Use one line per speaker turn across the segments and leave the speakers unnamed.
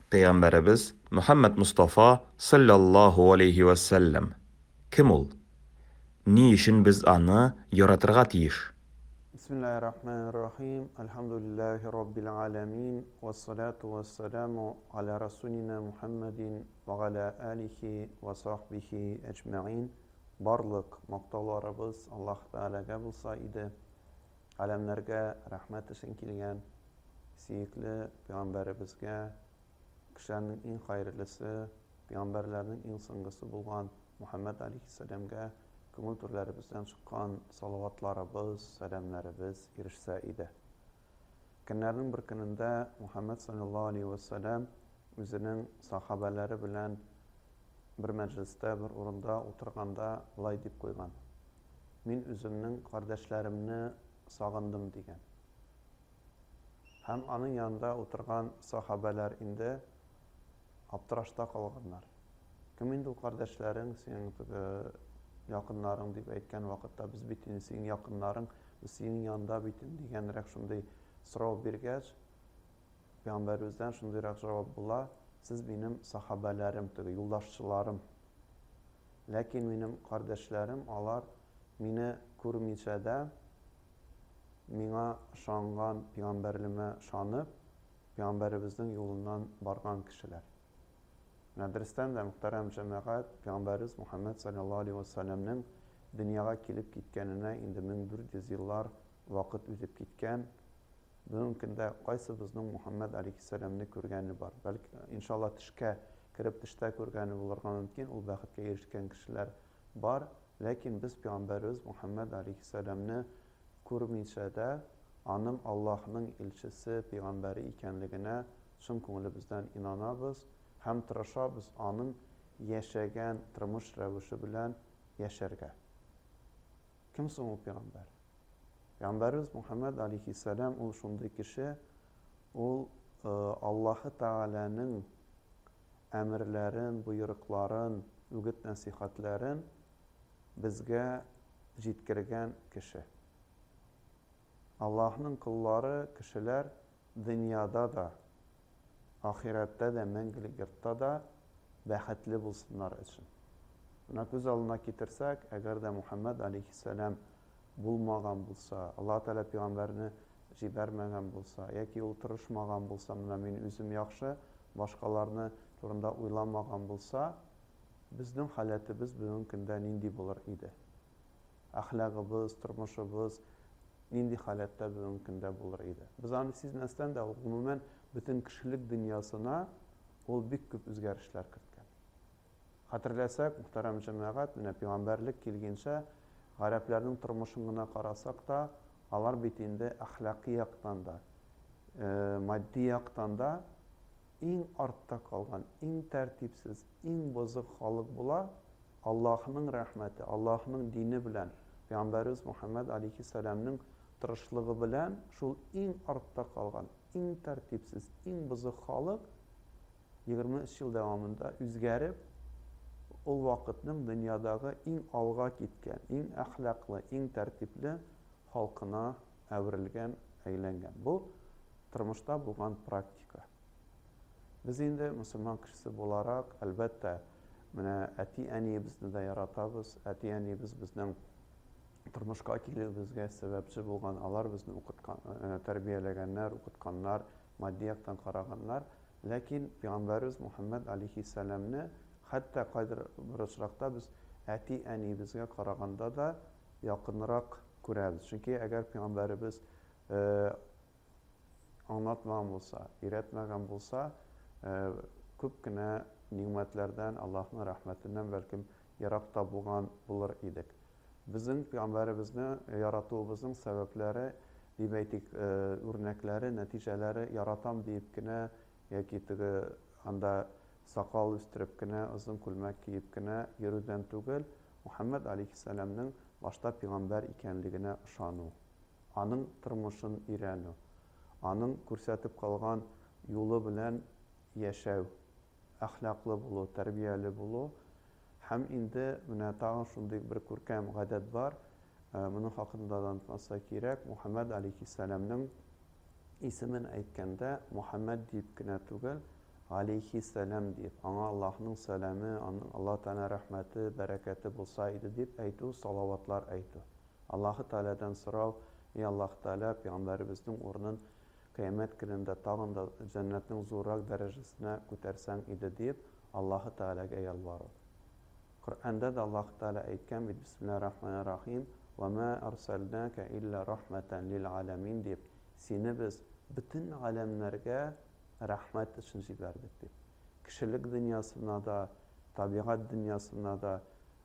Пәйгамбәребез Мөхәммәд Мостафа салләллаһу галәйһи вә сәлләм кем ул? Ни өчен без аны яратырга тиеш?
Бисмиллаһир рахманир рахим. Әлхәмдүлиллаһи раббил галәмин. Вассалату вассаламу аля расулина Мухаммадин ва галя алихи ва сахбихи әҗмәгыйн. Барлык мактауларыбыз Аллаһ Тәгаләгә булса иде. Галәмнәргә рәхмәт өчен килгән сөекле пәйгамбәребезгә, кешеләрнең иң хәерлесе, пәйгамбәрләрнең иң соңгысы булган Мухәммәд алейһиссәламгә күңел түрләребездән чыккан салаватларыбыз, сәламнәребез ирешсә иде. Көннәрнең бер көнендә Мухәммәд салләллаһу алейһи вә сәлам үзенең сахабәләре белән бер мәҗлестә, бер урында утырганда болай дип куйган: Мин үземнең кардәшләремне сагындым, дигән. Һәм аның янында утырган сахабәләр инде аптырашта калганнар. Кем инде ул кардәшләрең, синең теге якыннарың дип әйткән вакытта, без бит инде синең якыннарың, без синең янында бит инде дигәнрәк шундый сорау биргәч, пәйгамбәребездән шундыйрак җавап була, сез минем сахабәләрем, теге юлдашчыларым. Ләкин минем кардәшләрем, алар мине күрмичә дә, миңа ышанган пигамбәрлемә ышанып, пигамбәребезнең юлыннан барган кешеләр. Менә дөрестән дә, мөхтәрәм җәмәгать, пигамбәребез Мухәммәд салләллаһу алейһи вә сәлләмнең дөньяга килеп киткәненә инде 1400 еллар вакыт үтеп киткән. Бүгенге көндә кайсыбызның Мухәммәд алейһиссәламне күргәне бар? Бәлки, иншалла, төшкә кереп төштә күргәне булырга мөмкин, ул бәхеткә ирешкән кешеләр бар. Ләкин без пәйгамбәребез Мухәммәд алейһиссәламне күрмичә дә, аның Аллаһның илчесе, пәйгамбәре икәнлегенә чын күңелебездән инанабыз һәм тырышабыз аның яшәгән тормыш рәвеше белән яшәргә. Кем соң ул пәйгамбәр? Пәйгамбәребез Мухәммәд алейһиссәлам ул шундый кеше, ул Аллаһы Тәгаләнең әмерләрен, боерыкларын, үгет-нәсыйхәтләрен безгә җиткергән кеше. Аллаһның коллары, кешеләр дөньяда да, ахирәттә дә, мәңгелек йортта да бәхетле булсыннар өчен. Менә күз алдына китерсәк, әгәр дә Мухәммәд алейһиссәлам булмаган булса, Аллаһ Тәгалә пәйгамбәрне җибәрмәгән булса, яки ул тырышмаган булса, менә мин үзем яхшы, башкаларны турында уйламаган булса, безнең халәтебез бүгенге көндә нинди булыр иде? Әхлагыбыз, тормышыбыз нинди халәттә бүгенге көндә булыр иде? Без аны сизмәстән дә, ул гомумән бөтен кешелек дөньясына ул бик күп үзгәрешләр керткән. Хәтерләсәк, мөхтәрәм җәмәгать, менә пәйгамбәрлек килгәнчә гарәпләрнең тормышын гына карасак та, алар бит инде әхлакый яктан да, матди яктан да иң артта калган, иң тәртипсез, иң бозык халык була. Аллаһның рәхмәте, Аллаһның дине белән, пәйгамбәребез Мухәммәд алейһиссәламнең тырышлыгы белән шул иң артта калган, иң тәртипсез, иң бозык халык 23 ел дәвамында үзгәреп, ул вакытның дөньядагы иң алга киткән, иң әхлаклы, иң тәртипле халкына әверелгән, әйләнгән. Бу тормышта булган практика. Без инде мөселман кешесе буларак, әлбәттә, менә әти-әниебезне дә яратабыз. Әти-әниебез безнең тормышка килүебезгә сәбәпче булган, алар безне укыткан, тәрбияләгәннәр, укытканнар, матди яктан караганнар. Ләкин пәйгамбәребез Мухәммәд алейһиссәламне хәтта кайдыр бер очракта без әти-әниебезгә караганда да якынрак күрәбез. Чөнки әгәр пәйгамбәребез аңлатмаган булса, өйрәтмәгән булса, күп кенә нигъмәтләрдән, Аллаһның рәхмәтеннән бәлкем ерак та булган булыр идек. Безнең пәйгамбәребезне яратуыбызның сәбәпләре, дип әйтик, үрнәкләре, нәтиҗәләре яратам диеп кенә яки теге анда сакал үстереп кенә, озын күлмәк киеп кенә йөрүдән түгел, Мухәммәд алейһиссәламнең башта пәйгамбәр икәнлегенә ышану, аның тормышын өйрәнү, аның күрсәтеп калган юлы белән яшәү, әхлаклы булу, тәрбияле булу һәм инде менә тагын шундый бер күркәм гадәт бар, моның хакында да онытмаска кирәк, Мухәммәд алейһиссәламнең исемен әйткәндә, Мухәммәд диеп кенә түгел, Галәйһиссәлам дип, аңа Аллаһның сәламе, аның Аллаһ Тәгаләнең рәхмәте, бәрәкәте булса иде дип әйтү, салаватлар әйтү. Аллаһы Тәгаләдән сорау, И Аллаһ Тәгалә, пәйгамбәребезнең урынын Кыямәт көнендә тагын да җәннәтнең зуррак дәрәҗәсенә күтәрсәң иде дип, Аллаһы Тәгаләгә ялвару. Коръәндә дә Аллаһы Тәгалә әйткән бит, Бисмиллаһир рахманир рахим, Ва ма арсалнака илля рахматан лил аламин дип, сине без бөтен галәмнәргә рәхмәт өчен җибәрдек дип. Кешелек дөньясына да, табигать дөньясына да,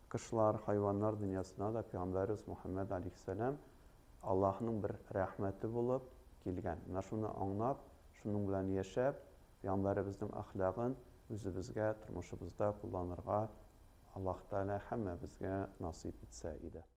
кошлар, хайваннар дөньясына да пәйгамбәребез Мухәммәд алейһиссәлам Аллаһның бер рәхмәте булып килгән. Менә шуны аңлап, шуның белән яшәп, Пәйгамбәребезнең әхлагын үзебезгә тормышыбызда кулланырга Аллаһ Тәгалә һәммәбезгә насыйп итсә иде.